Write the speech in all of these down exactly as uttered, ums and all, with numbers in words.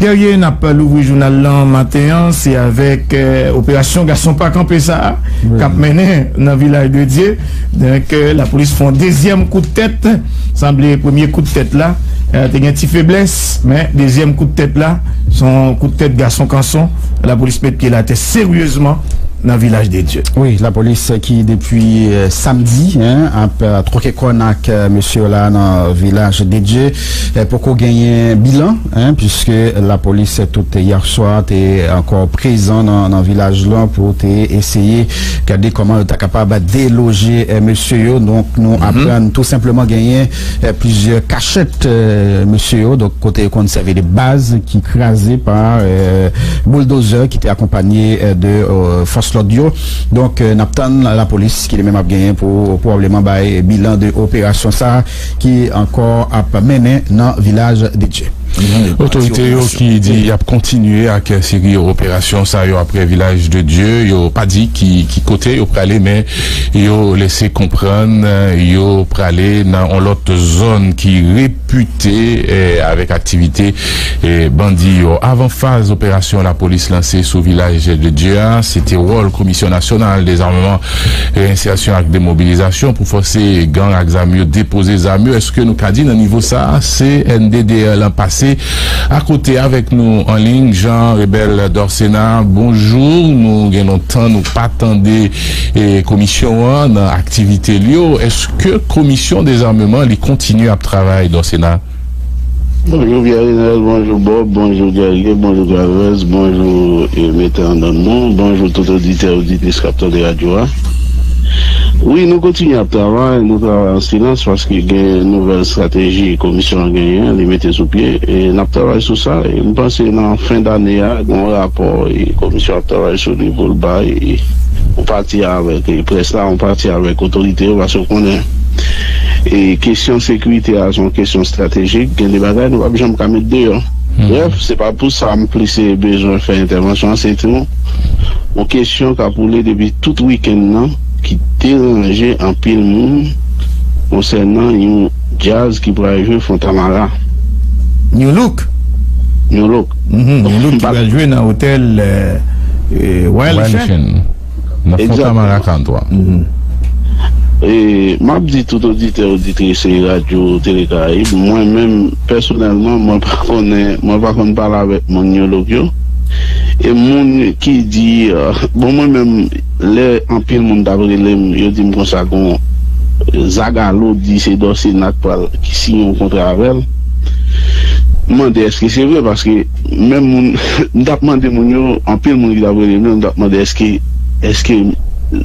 Guerrier, n ap louvri jounal lan maten an, se avèk, eh, operasyon Gason Pa Kanpe sa a, k ap mennen nan Vilaj de Dye. Donk, eh, lapolis fè yon dezyèm kout tèt. Sanble premye kout tèt la, eh, te gen ti feblès, men dezyèm kout tèt la, se yon kout tèt gason kanson. Lapolis met pye l atè seryezman nan Vilaj de Dye. Wi, lapolis ki depi, eh, samdi, en, ap, eh, twoke kòn ak, eh, mesye yo la nan Vilaj de Dye, eh, poko genyen bilan, en, piske lapolis tout yè swa te ankò prezan nan, nan vilaj lan pou te eseye gade kòman yo ta kapab deloje, eh, mesye yo. Donk, nou aprann tou senpleman genyen, eh, plizyè kachèt, eh, mesye yo. Donk, kote yo konn sèvi de baz ki kraze pa, eh, bouldozè ki te akonpanye, eh, de, eh, fòs lòd yo. Donk, eh, n ap tann lapolis ki li menm ap genyen pou pwobableman bay bilan de operasyon sa a ki ankò ap mennen nan Vilaj de Dye. Otorite yo ki di y ap kontinye ak seri operasyon sa yo apre Vilaj de Dye, yo pa di ki, ki kote yo prale, men yo lese konprann, eh, yo prale nan yon lòt zòn ki repite, eh, avèk aktivite, eh, bandi yo. Avan faz operasyon lapolis lanse sou Vilaj de Dye a, se te wòl Komisyon Nasyonal Dezamman, Reyensèsyon ak Demobilizasyon pou fòse gang ak zam yo depoze zam yo. Èske nou ka di nan nivo sa a, C N D D R lan pase akote? Avèk nou an liy, Jean Rebel Dorcena, bonjou. Nou gen lontan nou pa tande, eh, komisyon an nan aktivite l yo. Èske Komisyon Dezamman li kontinye ap travay, Dorcena? Bonjou Pierre Renel, bonjou Bob, bonjou Guerrier, bonjou Gravez, bonjou, eh, Mèt Andon, bonjou tout oditè, oditris k ap tande radyo a. Wi, nou kontinye ap travay, nou travay an silans paske gen nouvèl estrateji komisyon an genyen, li mete sou pye, e n ap travay sou sa, e m panse nan fen dane a, gen yon rapò, e komisyon ap travay sou li pou l bay, e yon pati avèk, e près la, yon pati avèk otorite yo, paske w konnen, e kesyon sekirite a, se yon kesyon estratejik, gen de bagay nou p ap janm ka met deyò. Brèf, se pa pou sa m plis bezwen fè entèvansyon an, se tou yon kesyon k ap woule depi tout wikenn nan, ki deranje anpil moun konsènan yon djaz ki pral jwe Fontamara. New Look. New Look. Mhm, New Look ki pral jwe nan otèl, eh, eh, Royal Ocean. Nan Fontamara karant twa. E m ap di tout oditè, oditris Radyo Tele Karayib, mwen menm, pèsonèlman, mwen pa konnen, mwen pa konn pale avèk moun New Look yo. E moun ki di, euh, bon, mwen menm, lè anpil moun t ap rele m, yo di m konsa, gon Zagalo di se Dorcena k pral, ki siyen yon kontra avè l. M mande èske se vre, paske menm moun, m t ap mande moun yo, anpil moun ki t ap rele m yo, m t ap mande èske, èske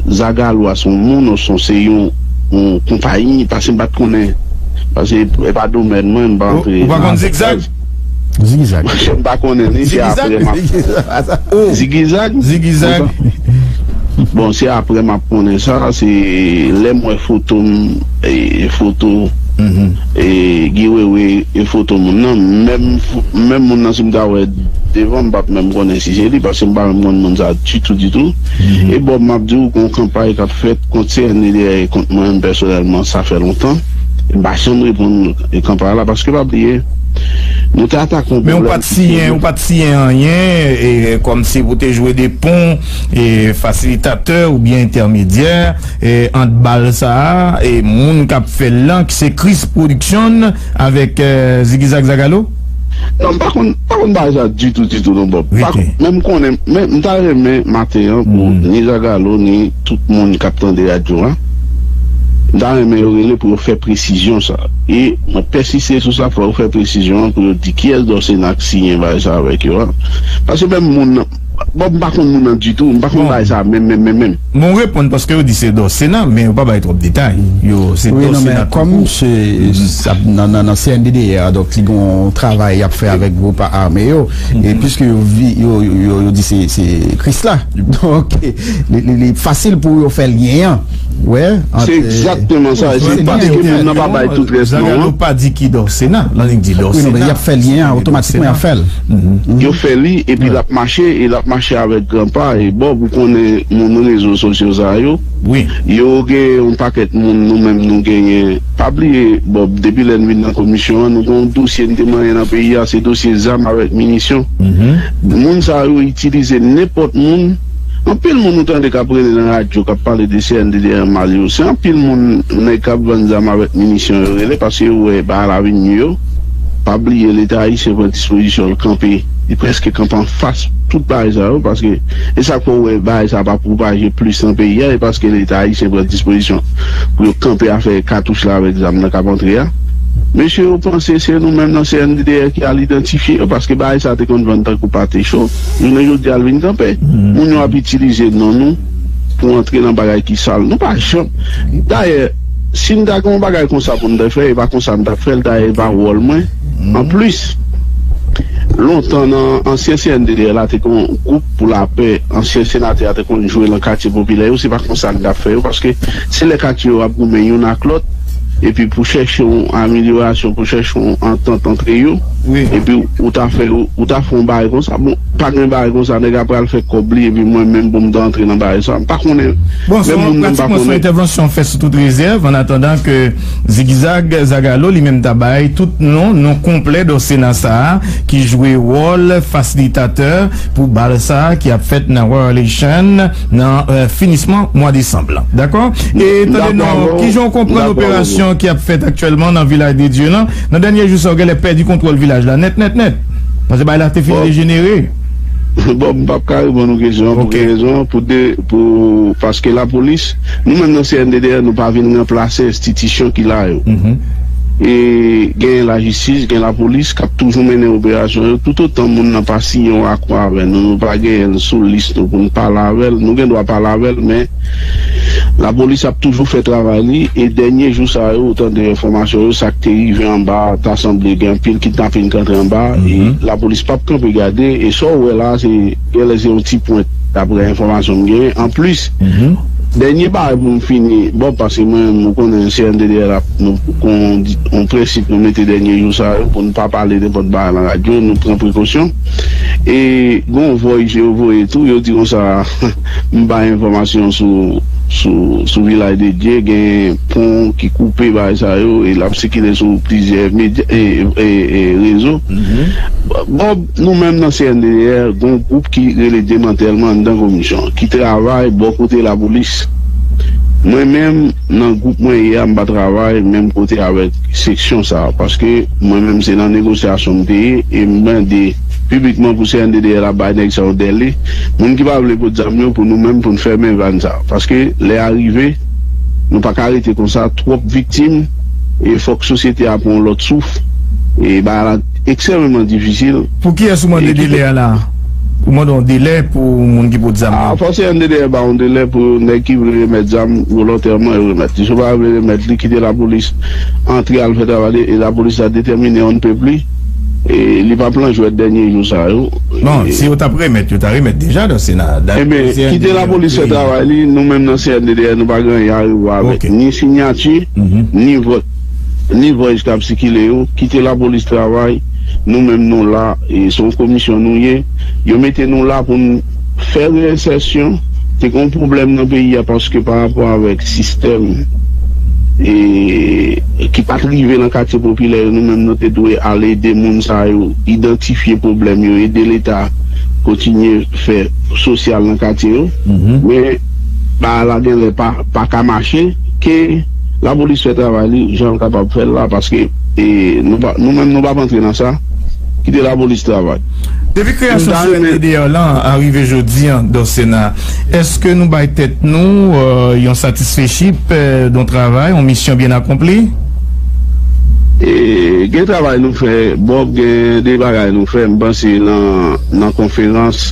Zagalo a se yon moun, ou se yon, se yon, yon konpayi, paske m pa t konnen. Paske e pa domèn mwen, m pa antre. Ou pa konn Zigzag? Zigizag. M pa konnen li, se apre m ap. Zigizag? Zigizag? Zigizag. Bon, se apre m ap konnen sa, se lè m wè foto m, e, foto, e, Guy Wewe, e foto moun nan, menm, menm moun nan, si m ta wè devan, m p ap menm konnen si se li, paske m pa menm konn moun sa ditou, ditou. E bon, m ap di w, gon kanpay k ap fèt kont C N D D R e kont mwen menm pèsonèlman, sa fè lontan. M pa janm reponn kanpay la, paske pa bliye, nou te atake yon pwoblèm. Men ou pa t siyen, ou pa t siyen anyen, e, kòmsi pou te jwe de pon, e, fasilitatè oubyen entèmedyè, e, ant bal sa a, e, moun k ap fè l lan, ki se Chris Production avèk, e, Zigizag Zagalo? Non, m pa konn, pa konn bagay sa ditou, ditou, non, Bob. Men m konnen, men m ta renmen maten an pou ni Zagalo, ni tout moun k ap tande radyo a, m ta renmen yo rele pou yo fè presizyon sa. E mwen pèsiste sou sa, fò yo fè presizyon an pou yo di kiyès Dorcena k siyen bagay sa avèk yo a. Paske menm moun nan, Bob, m pa konn moun nan ditou, m pa konn bagay sa menm, menm, menm, menm. Bon, ou reponn paske yo di se Dorcena, men yo pa bay twòp detay. Yo, se Dorcena tout kout. Wi, non, men kòm se, sa, nan, nan, nan C N D D R, donk, li gon travay y ap fè avèk gwoup ame yo. E piske yo, yo, yo, yo di se, se Chris la. Donk, li, li, li fasil pou yo fè lyen an. wè ant. Se egzakteman sa. Se paske moun nan pa bay tout rès non an. Zagalo pa di ki Dòsena, l annik di Dòsena. Wi, non, men y ap fè lyen an, otomatikman y ap fè l. Yo fè li, epi l ap mache, e l ap mache avèk Granpa, e Bòb, ou konnen moun rezo sosyo sa yo. Yo gen yon pakèt moun nou menm nou genyen. Pa bliye, Bòb, depi lè n vin nan komisyon an, nou gen yon dosye n te manyen nan peyi a, se dosye zam avèk minisyon. Moun sa yo itilize nenpòt moun. Anpil moun ou tande k ap rele nan radyo, k ap pale de C N D D R mal yo, se anpil moun, nèg k ap vann zam avèk minisyon yo rele, paske yo wè bagay la vin nwi yo. Pa bliye, Leta ayisyen pran dispozisyon l kanpe, li prèske kanpe anfas tout bagay sa yo, paske e sa k fè w wè bagay sa pa pwopaje plis nan peyi a, e paske Leta ayisyen pran dispozisyon pou yo kanpe afè katouch la avèk zam nan k ap antre a. Mesye yo panse se nou menm nan C N D D R ki al idantifye yo, paske bagay sa te konn vann tankou pate cho. Jounen jodi a, l vin kanpe. Moun yo ap itilize non nou pou antre nan bagay ki sal. Nou pa janm. Dayè, si n ta gen yon bagay konsa pou n ta fè, e pa konsa n t ap fè l. Dayè, e pa wòl mwen. Anplis, lontan nan ansyen C N D D R la, te gen yon gwoup pou lapè, ansyen senatè a te konn jwe nan katye popilè yo, se pa konsa n t ap fè yo, paske se lè katye yo ap goumen youn ak lòt, epi pou chèche yon amelyorasyon, pou chèche yon antant antre yo, epi ou ta fè, ou ta fè yon bagay konsa. Bon, pa gen bagay konsa, nèg la pral fè kòb li, epi mwen menm pou m ta antre nan bagay sa, m pa konnen. Bon, se pratikman se yon entèvansyon fè sou tout rezèv, an atandan ke Zigzag Zagalo li menm ta bay tout non, non konplè Dòsena sa a, ki jwe wòl fasilitatè pou bal sa a ki ap fèt nan Royal Haitian nan finisman mwa desanm lan. Dakò? E tande non, kijan w konprann operasyon ki ap fèt aktyèlman nan Vilaj de Dye lan, nan dènye jou sa yo genlè pèdi kontwòl vilaj la nèt, nèt, nèt. Paske bagay la te fin dejenere. Bon, m p ap ka reponn ou kesyon an pou ki rezon, pou de, pou, paske lapolis, nou menm nan C N D D R, nou pa vin ranplase enstitisyon ki la yo. E gen lajistis, gen lapolis k ap toujou mennen operasyon yo, toutotan moun nan pa siyen yon akò avè nou, nou pa genyen l sou lis nou pou n pale avè l, nou gen dwa pale avè l, men lapolis ap toujou fè travay li, e dènye jou sa yo, ou tande enfòmasyon yo, sa k te rive anba a, ta sanble gen anpil kidnaping k antre anba a, e lapolis p ap kanpe gade, e sa w wè la, se, genlè se yon ti pwent, daprè enfòmasyon m genyen. Anplis, dènye bagay pou m fini, bon, paske mwen menm, ou konnen C N D D R la, nou gon yon prensip nou mete dènye jou sa yo, pou n pa pale nenpòt bagay nan radyo, nou pran prekosyon. E gon voice yo voye tou, yo di konsa, m bay enfòmasyon sou, sou, sou Vilaj de Dye, gen pon ki koupe bagay sa yo, e l ap sikile sou plizyè medya, e, e, e rezo. Bon, nou menm nan C N D D R, gon gwoup ki rele Demantèlman anndan komisyon, ki travay bò kote lapolis. Mwen menm, nan gwoup mwen ye a, m pa travay menm kote avèk seksyon sa a, paske mwen menm se nan negosyasyon m te ye, e m mande piblikman pou C N D D R la bay nèg sa yo dèle. Moun ki pa vle pot zam yo pou nou menm pou n fèmen vàn sa a. Paske lè a rive, nou pa ka rete konsa, twòp viktim, e fòk sosyete a pran yon lòt souf. E bagay la ekstrèmeman difisil. Pou kiyès ou mande delè a la? Ou mande yon delè pou moun ki pot zam yo? A, fòk C N D D R ba yon delè pou nèg ki vle remèt zam volontèman yo remèt li. Si yo pa vle remèt li, kite lapolis antre al fè travay li, e lapolis la detèmine on ne peut plus. E li p ap lan jwèt dènye jou sa yo. Non, si yo t ap remèt, yo ta remèt deja, donk se nan dat. Ebyen, kite lapolis fè travay li, nou menm nan C N D D R, nou pa gen anyen a rewè avèk ni siyati, ni vòt, ni voice k ap sikile yo, kite lapolis travay, nou menm nou la, e se yon komisyon nou ye, yo mete nou la pou n fè reyensèsyon, te gen yon pwoblèm nan peyi a paske pa rapò avèk sistèm e, ki pa t rive nan katye popilè yo, nou menm nou te dwe al ede moun sa yo idantifye pwoblèm yo, ede Leta kontinye fè sosyal nan katye yo. Men, bagay la genlè pa, pa ka mache, ke lapolis fè travay li, jan l kapab fè l la, paske, e, nou pa, nou menm nou p ap antre nan sa. Kite lapolis travay. Depi kreyasyon C N D D R lan a rive jodi an, Dòsena, èske nou bay tèt nou, euh, yon satisfechip, euh, don travay, yon misyon byen akonpli? E, gen travay nou fè, Bòb, gen de bagay nou fè, m panse nan, nan konferans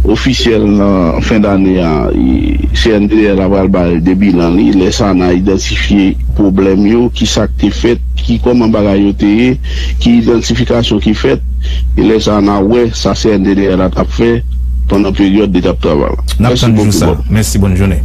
ofisyèl nan fen dane a, e, C N D D R la pral bay de bilan li, lè sa n a idantifye pwoblèm yo, ki sa k te fèt, ki kòman bagay yo te ye, ki idantifikasyon ki fèt, e lè sa a n a wè sa C N D D R la t ap fè pandan peryòd li t ap travay la. N ap tann jou sa. Mèsi, bòn jounen.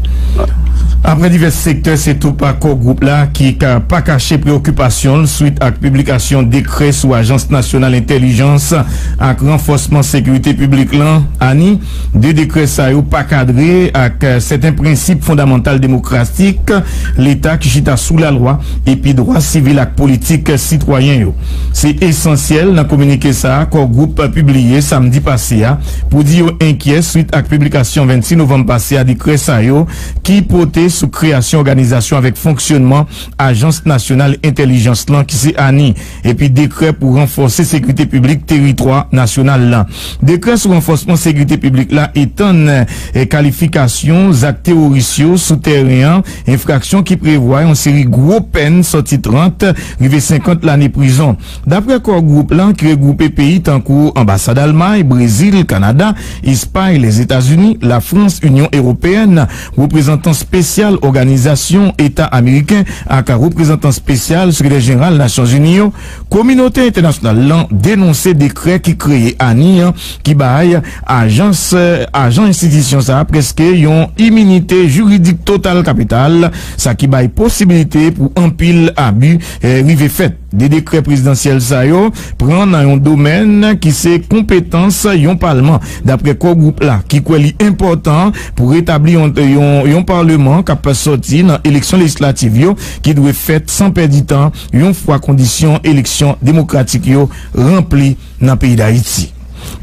Apre divès sektè, se tou pa Core Group la ki ka pa kache preokipasyon l swit ak piblikasyon dekrè sou Ajans Nasyonal Entèlijans ak Ranfòsman Sekirite Piblik lan, ani. De dekrè sa yo pa kadre ak, eh, sèten prensip fondamantal demokratik Leta ki chita sou lalwa epi dwa sivil ak politik sitwayen yo. Se esansyèl nan kominike sa a Core Group pibliye samdi pase a pou di yo enkyè swit ak piblikasyon vennsis novanm pase a dekrè sa yo ki pote sou kreyasyon òganizasyon avèk fonksyonman Ajans Nasyonal Entèlijans lan ki se ani, epi dekrè pou ranfòse sekirite piblik teritwa nasyonal lan. Dekrè sou ranfòsman sekirite piblik la etann, eh, kalifikasyon zak teworis yo sou tèren an, enfraksyon ki prevwa yon seri gwo pèn sòti trant rive senkant lane prizon. Dapre Core Group lan ki regwoupe peyi tankou anbasad Almay, Brezil, Kanada, Espay, Lèzetazini, Lafrans, Inyon Ewopeyèn, reprezantan espesyal Òganizasyon Eta Ameriken ak reprezantan espesyal Sekretè Jeneral Nasyonzini yo, kominote entènasyonal lan denonse dekrè ki kreye ani an ki bay ajans, ajan enstitisyon sa a prèske yon iminite jiridik total kapital, sa ki bay posibilite pou anpil abi, eh, rive fèt. De dekrè prezidansyèl sa yo pran nan yon domèn ki se konpetans yon palman, dapre Core Group la, ki kwè li enpòtan pou retabli yon, yon, yon palman k ap sòti nan eleksyon lejislatif yo, ki dwe fèt san pèdi tan, yon fwa kondisyon eleksyon demokratik yo ranpli nan peyi Dayiti.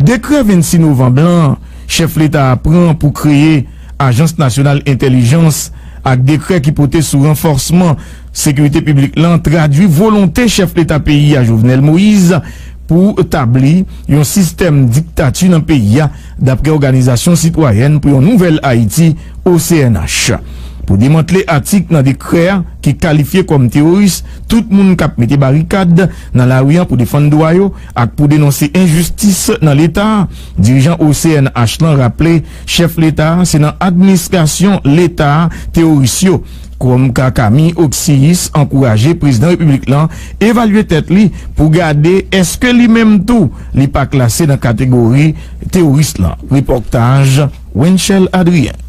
Dekrè vennsis novanm lan, chèf Leta a pran pou kreye Ajans Nasyonal Entèlijans ak dekrè ki pote sou ranfòsman sekirite piblik lan tradui volonte chèf Leta peyi a, Jovenel Moïse, pou tabli yon sistèm diktati nan peyi a, dapre Òganizasyon Sitwayèn pou yon Nouvèl Ayiti, O C N H. Pou demantle atik nan dekrè a ki kalifye kòm teworis tout moun k ap mete barikad nan lari an pou defann dwa yo ak pou denonse enjistis nan Leta a, dirijan O C N H lan raple chèf Leta a se nan administrasyon Leta a teworis yo. Kòm ka Kami Oksiyis ankouraje prezidan repiblik lan evalye tèt li pou gade èske li menm tou li pa klase nan kategori teworis lan. Repòtaj Wenchel Adrien.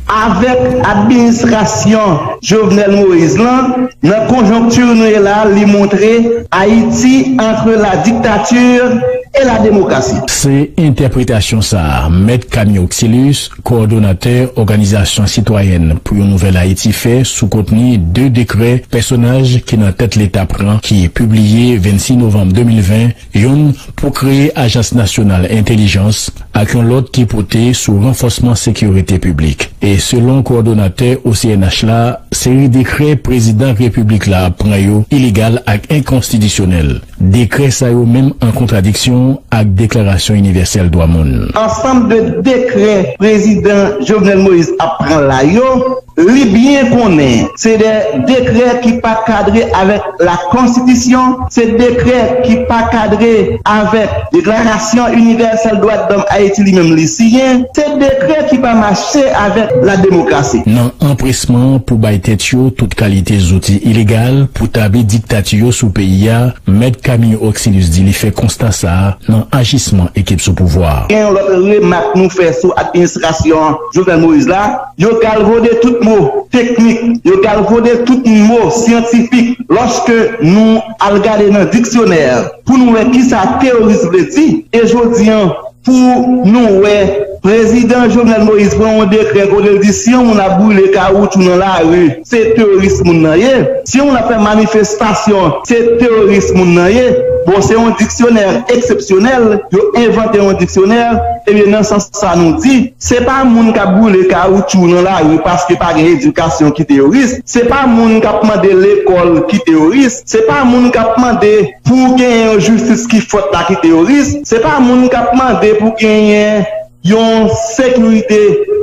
Avèk administrasyon Jovenel Moïse lan, nan konjonkti nou ye la, li montre Ayiti entre la dictature et la démocratie. Se entèpretasyon sa a Mèt Camille Oxilus, kowòdonatè Òganizasyon Sitwayèn pou yon Nouvèl Ayiti, fè sou kontni de dekrè pèsonaj ki nan tèt Leta pran, ki pibliye vennsis novanm de mil ven, youn pou kreye Ajans Nasyonal Entèlijans ak yon lòt ki pote sou ranfòsman sekirite piblik. E selon kowòdonatè O C N H la, seri dekrè prezidan repiblik la ap pran yo ilegal ak enkonstitisyonèl. Dekrè sa yo menm an kontradiksyon ak Deklarasyon Inivèsèl Dwa Moun. Ansanm de dekrè prezidan Jovenel Moïse ap pran la yo, li byen konnen se de dekrè ki pa kadre avèk lakonstitisyon, se dekrè ki pa kadre avèk Deklarasyon Inivèsèl Dwa Dòm Ayiti li menm li siyen, se dekrè ki pa mache avèk la demokrasi. Nan anpresman pou bay tèt yo tout kalite zouti ilegal pou tabli diktati yo sou peyi a, Mèt Camille Oxilus di li fè konsta sa a nan ajisman ekip sou pouvwa a. Gen yon lòt remak nou fè sou administrasyon Jovenel Moïse la, yo galvode tout mo teknik, yo galvode tout mo syantifik. Lòske nou al gade nan diksyonè pou nou wè kisa teworis vle di, e jodi an, pou nou wè prezidan Jovenel Moïse pran yon dekrè kote l di si yon moun ap boule kawotchou nan lari, se teworis moun nan ye. Si yon moun ap fè manifestasyon, se teworis moun nan ye. Bon, se yon diksyonè eksepsyonèl, yo envante yon diksyonè, ebyen, nan sans sa nou di, se pa moun k ap boule kawotchou nan lari paske pa gen edikasyon ki teworis, se pa moun k ap mande lekòl ki teworis, se pa moun k ap mande pou genyen yon jistis ki fòt la ki teworis, se pa moun k ap mande pou genyen yon sekirite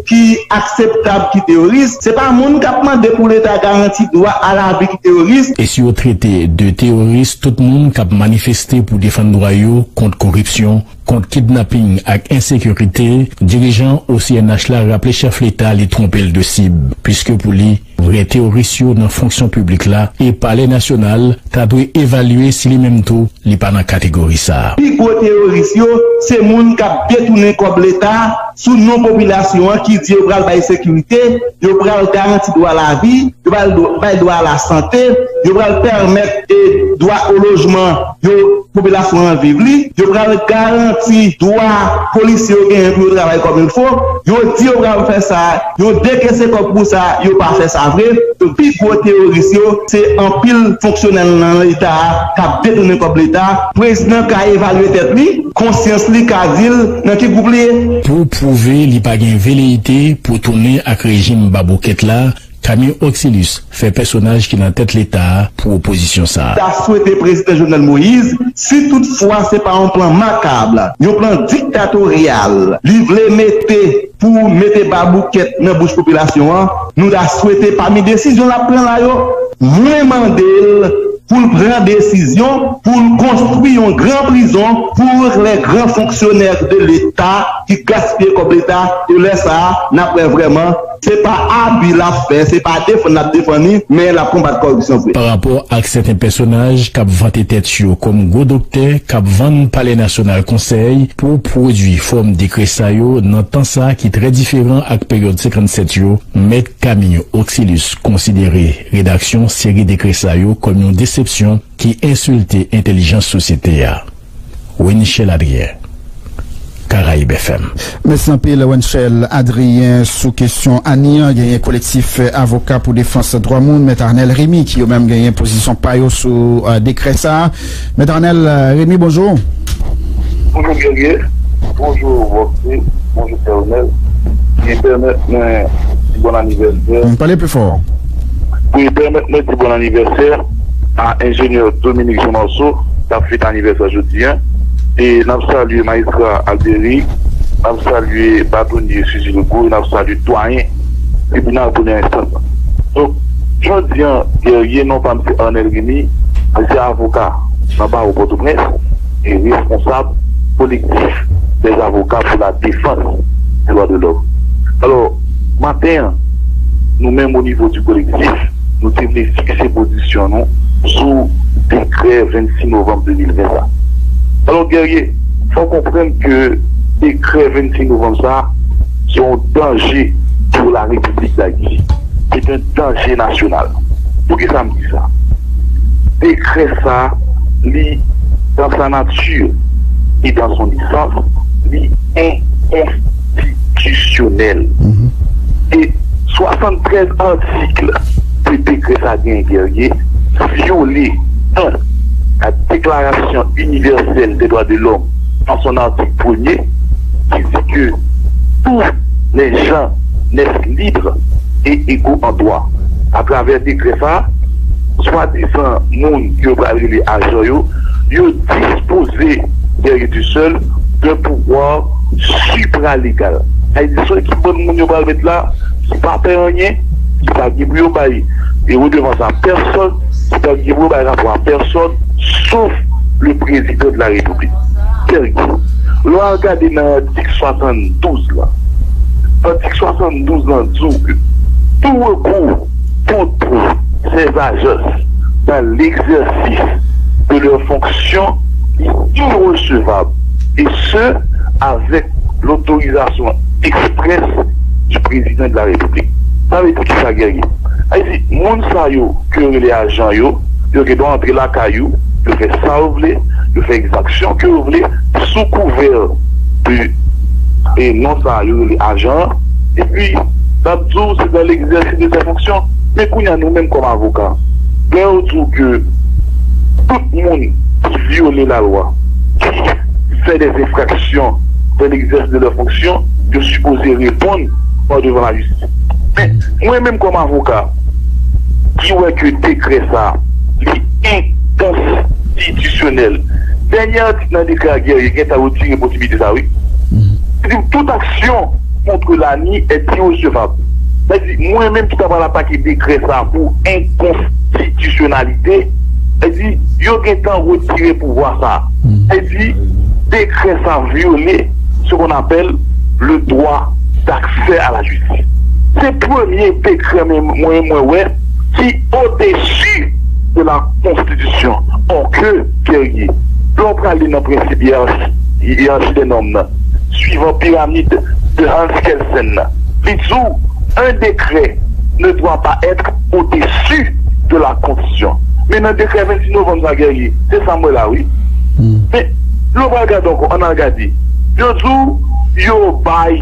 ki akseptab ki teworis, se pa moun k ap mande pou Leta garanti dwa a lavi ki teworis. E si yo trete de teworis tout moun k ap manifeste pou defann dwa yo kont koripsyon, kont kidnaping ak ensekirite, dirijan O C N H la raple chèf Leta li twonpe l de sib, piske pou li, vrè teworis yo nan fonksyon piblik la e Palè Nasyonal ta dwe evalye si li menm tou li pa nan kategori sa a. Pi gwo teworis yo, se moun k ap detounen kòb Leta, sou non popilasyon an ki di yo pral bay sekirite, yo pral garanti dwa lavi, yo pral do- bay dwa a lasante, yo pral pèmèt e dwa o lojman yo popilasyon an viv li, yo pral garanti dwa polisye yo genyen pou yo travay kòm il fo, yo di yo pral fè sa, yo dekese kòb pou sa, yo pa fè sa vre. Pi gwo teyoris yo, se anpil fonksyonè nan leta a k ap detounen kòb leta. Prezidan ka evalye tèt li, konsyans li ka di l nan ki gwoup li ye. Pou pwouve li pa gen veleyite pou tounen ak rejim baboukèt la, Camille Oxilus fè pèsonaj ki nan tèt leta a pou opozisyon sa a. Ta swete prezidan Jovenel Moïse, si toutfwa se pa yon plan makab, yon plan diktatoryal, li vle mete pou mete baboukèt nan bouch popilasyon an, nou ta swete pami desizyon l ap pran la yo, mwen mande l pou l pran desizyon pou l konstwi yon gran prizon pou lè gran fonksyonè de leta ki gaspiye kòb leta, e lè sa a, n ap wè vrèman se pa abi l ap fè, se pa defann l ap defann li, men l ap konbat kòripsyon vre. Pa rapò ak sèten pèsonaj k ap vante tèt yo kòm gwo doktè k ap vann Palè Nasyonal konsèy pou pwodui fòm dekrè sa yo nan tan sa ki trè diferan ak peryòd senkannsèt yo, Mèt Camille Oxilus konsidere redaksyon seri dekrè sa yo kòm yon desepsyon ki ensilte entèlijans sosyete a. Wenchel Adrien, Karayib F M. Mèsi anpil, Wenchel Adrien. Sou kesyon ANI an, genyen Kolektif Avoka pou Defans Dwa Moun, Mèt Arnel Remy, ki yo menm genyen pozisyon pa yo sou eh, dekrè sa a. Mèt Arnel eh, Remy, bonjou. Bonjou Guerrier, bonjou Roxy, bonjou Pè Ronel. Byen pèmèt mwen di bon anivèsè. Pale pi fò. Wi, pèmèt mwen di bon anivèsè a enjenyè Dominique Jean Marceau, k ap fete anivèsè jodi a. E n ap salye Majistra Alberic, n ap salye batonye Suzy Legault, e n ap salye dwayen tribinal premyè enstans la. Donk, jodi a, Guerrier, non pa m se Arnel Remy, mwen se avoka nan bawo Pòtoprens e responsab kolektif dèzavoka pou la defans de dwa de lòm. Alò, maten an, nou menm o nivo di kolektif, nou te vle fikse pozisyon nou sou dekrè vennsis novanm de mil ven sa. Alò, Guerrier, fò w konprann ke dekrè vennsis novanm sa, se yon danje pou la Repiblik Dayiti. Se yon danje nasyonal. Poukisa m di sa? Dekrè sa, li, dans sa nature et dans son essence, li enkonstitisyonèl. E swasanntrèz atik ke dekrè sa genyen, Guerrier, vyole, un, la Déclaration universelle des droits de l'homme dans son article premier, qui dit que tous les gens naissent libres et égaux en droit. Atravè dekrè sa, swadizan moun ke yo pral rele ajan yo, yo dispoze, Guerrier, du seul, d'un pouvoir supralegal. Sa vle di, se ki bann moun yo pral met la, ki pa pè anyen, ki pa gen pou yo bay e redevans a pèsòn, ki pa gen pou yo bay rapò a pèsòn, sof le président de la République. Guerrier, lè w al gade nan atik swasanndouz la, atik swasanndouz la di w ke tout recours contre ces agences dans l'exercice de leurs fonctions est irrecevable, et ce, avec l'autorisation expresse du président de la République. Sa vle di kisa, Guerrier? Sa vle di, moun sa yo ke yo rele ajan yo, yo gen dwa antre lakay ou, yo fè sa yo vle, yo fè egzaksyon ke yo vle, sou kouvè de e non sa yo rele ajan an. Epi, n ap di w se dans l'exercice de ses fonctions. Men kounye a, nou menm kòm avoka, lè yo di w ke tout moun ki vyole lalwa, ki fè des infractions dans l'exercice de leurs fonctions, yo sipoze reponn pa devan lajistis. Men, mwen menm kòm avoka, ki wè ke dekrè sa, li enkonstitisyonèl. Dènye atik nan dekrè a, Guerrier, gentan retire posiblite sa, wi. Li di tout action contre l'ANI est irrecevable. Sa vle di, mwen menm ki ta pral atake dekrè sa pou enkonstitisyonalite, sa vle di, yo gentan retire pouvwa sa. Sa vle di, dekrè sa vyole ce qu'on appelle le droit d'accès à la justice. Se premye dekrè mwen, mwen, mwen wè ki odesi de la konstitisyon. Or ke, Guerrier, lè w prale nan prensip yerachi, yerachi dè nòm nan, swivan piramid de Hans Kelsen nan. Li di w, un décret ne doit pas être au-dessus de la Constitution. Men nan dekrè vennsis novanm sa, Guerrier, se sa m wè la, wi. Men lè w pral gade ankò, ann al gade. Yo di w, yo bay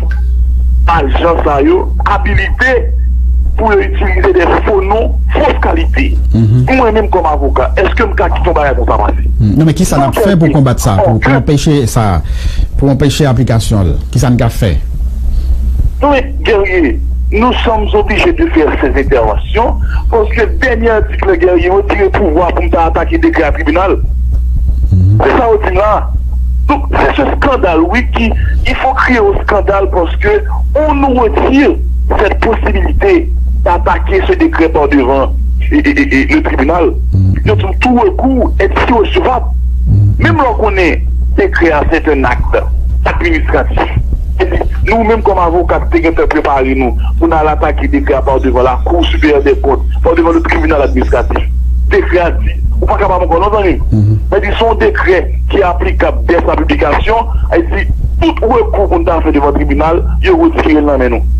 ajan sa yo abilite pou yo itilize de fo non, fos kalite. Pou mwen menm kòm avoka, èske m ka kite yon bagay konsa pase? Non, men kisa n ap fè pou konbat sa, pou, pou anpeche sa, pou anpeche aplikasyon l? Kisa n ka fè? Non, men, Guerrier, nous sommes obligés de faire ces interventions, paske dènye atik la, Guerrier, retire pouvwa pou m ta atake dekrè a tribinal. Se sa yo di m la. Donk, c'est ce scandale, oui, qui, il faut crier au scandale parce que on nous retire cette possibilité d'attaquer ce décret par devant et, et, et, et le tribunal. Yo di tou recours est irrecevable. Menm lè w konnen dekrè a c'est un acte administratif. Epi, nou menm kòm avoka ki te gentan prepare nou pou n al atake dekrè a par devant la Cour supérieure des comptes, par devant le tribunal administratif. Dekrè a di, ou pa kapab ankò non, zanmi. Sa di se yon dekrè ki aplikab dès sa piblikasyon, sa di tout rekou pou n ta fè devan tribinal, yo retire l nan men nou.